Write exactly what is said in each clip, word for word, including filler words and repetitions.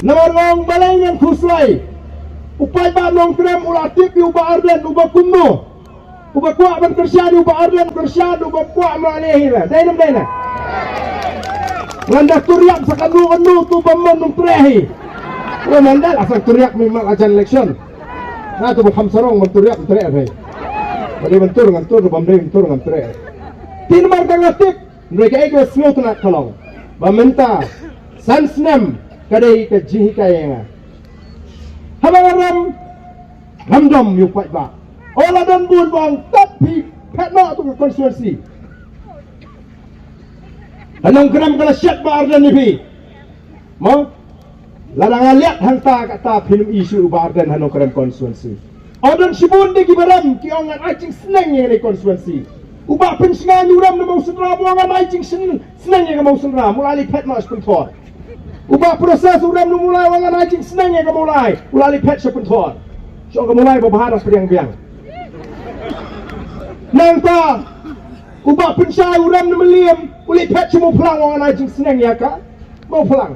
Namar nga ong balei ngan khuslai. U paidbah Nongkrem u la tip ïa u Bah Ardent uba kumno. Uba kwah ban kyrshan ïa u Bah Ardent, kyrshan, uba kwah ma leh hi la. Dei ne ym dei ne. Ngan da tur ïap sa kano kano tu ba mon nongtrei hi. Ïa, ngan da la sa tur ïap mynta la jan election. Nga tu ba kham sarong ban tur ïap nongtrei hi. Ba dei ban tur ngan tur, ba ym dei ban tur ngan trei. Te namar ka nga tip. Hynrei kaei ka sngewtynnat ka long ba mynta san snem ka dei ka jinghikai ïa nga. Haba nga rem, rem dom ïa u paidbah. O la don bun ba ong tap phi phet noh tu ka constituency. Ka Nongkrem ka la shet Bah Ardent ïa phi. Mo? Lada nga leh hangta kata phin ym ïohi shuh u Bah Ardent ha Nongkrem constituency. O don shibun de kiba rem ki ong ngan ai jingsneng ïa kane constituency. U Bah Pynsngew u rem na Mawsynram u ong ngan ai jingsneng ïa ka Mawsynram, u la leit phet noh sha Pynthor. U Bah Proses u rem na Mawlai u ong ngan ai jingsneng ïa ka Mawlai, u la leit phet sha Pynthor. Sha ka Mawlai ba bha dang pdiang biang. Nangta u Bah Pynshai u rem na Mylliem u leit phet sha Mawphlang u ong ngan ai jingsneng ïa ka Mawphlang.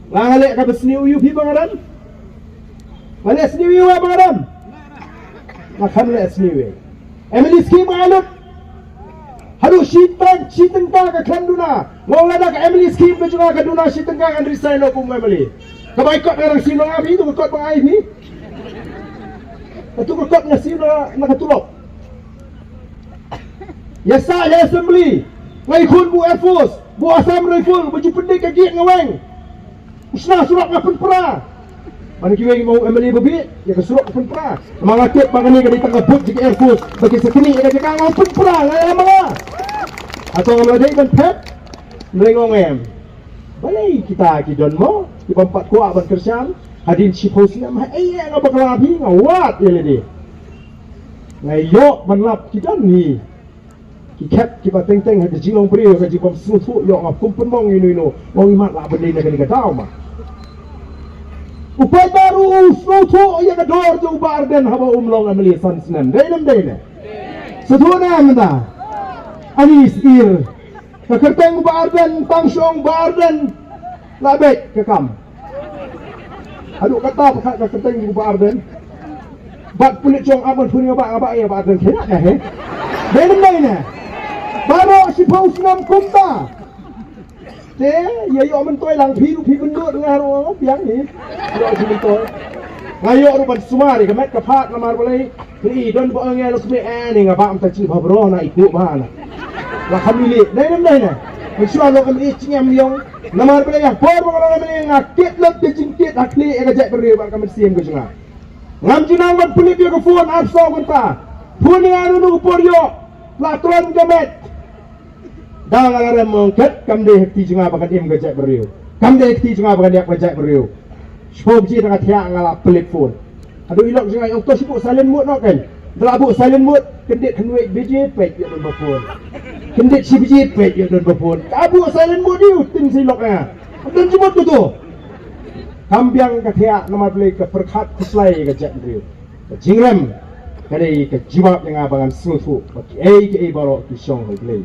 Nga nga leh kaba sniew ïa u phi ba nga rem. Nga leh sniew ïa u ba nga rem. Nga khlem leh sniew ïa u. M L A scheme nga lut. Haduh shi tang, shi tyngka ka khlem duna. Nga ong lada ka M L A scheme ka jong nga ka duna shi tyngka ngan resign noh kum u M L A. Ka bai kot nga dang siew na nga phi, tu ka kot ba nga ai phi. Ka tu ka kot nga siew na, na ka tulop. Ïa sah ïa assembly. Nga ïakhun bad u Air Force, bad u Assam Rifle, ba ju pyndait ka gate nga weng. U shna surok nga pynpra. Ban kiwei mo M L A babi, ïa ka surok nga pynpra. Ma nga tip ba kane ka dei tang ka vote jong ka Air Force, ba ki sa knieh ïa ka jaka nga pynpra, nga ïa ma nga. Hato ngam la dei ban phet? Hynrei nga ong em. Balei kita ki don mo, ki bym pat kwah ban kyrshan, hadien shiphew snem, ha ei nga bakla phi, nga wad ïa lade. Nga ïoh ban lap ki don hi. Ki khet kiba teng teng ha ka jinglong briew, ha ka jingbym sngewthuh ïoh nga kum pynmong ïano ïano. Ong imat lah ban dei na kane ka daw ma. U paidbah ruh u sngewthuh ïa ka dor jong u Bah Ardent haba um long M L A san snem. Dei ne ym dei ne? Sngewthuh ne mynta? Ani sir. Ka kyrteng u Bah Ardent, tang shong Bah Ardent. La beit ka kam. Haduh kata pyrkhat ka kyrteng u Bah Ardent. Bad pulit shong am ban phun ïa Bah, Bah ïa Bah Ardent kena ka he. Dei ne ym dei ne? Baroh shiphew snem kumta. Te ïa ïoh myntoi lang phi ruh phi byndut nga ruh biang hi. Ïoh shi myntoi. Nga ïoh ruh ban sumar ïa ka met ka phad namar balei. Ngi don ba ngi lok me ani nga ba am ta chi ba bro na iku ba na. La kham ili dei nam dei na. Ngi shu lok am i chi ngam yong. Namar ba ya por ba long am nga kit lok de jing kit akli e ka jek beri ba ka mynsiem ka jnga. Ngam jinang ban pulip ïa ka phone ar saw kynta. Phone nga nu nu por yo. La tron ka met. Da nga la rem mong ket kam dei ha kti jong nga ba kan im ka jaitbynriew. Kam dei ha kti jong nga ba kan ïap ka jaitbynriew. Shiphew baje da nga thiah nga la pynlip phone. Haduh i lok jong nga i ong to shibun silent mode noh kan. Da la buh silent mode kyndit khyndai baje peit ïa don ba phone. Kyndit shi baje peit ïa don ba phone. Ka buh silent mode ïa u tin shi lok nga. Don jingmut tu tu. Kam biang ka thiah namar balei ka pyrkhat khuslai ka jaitbynriew. Ka jingrem ka dei ka jubab ïa nga ba ngan sngewthuh ba kiei kiei baroh ki shong ha U Blei.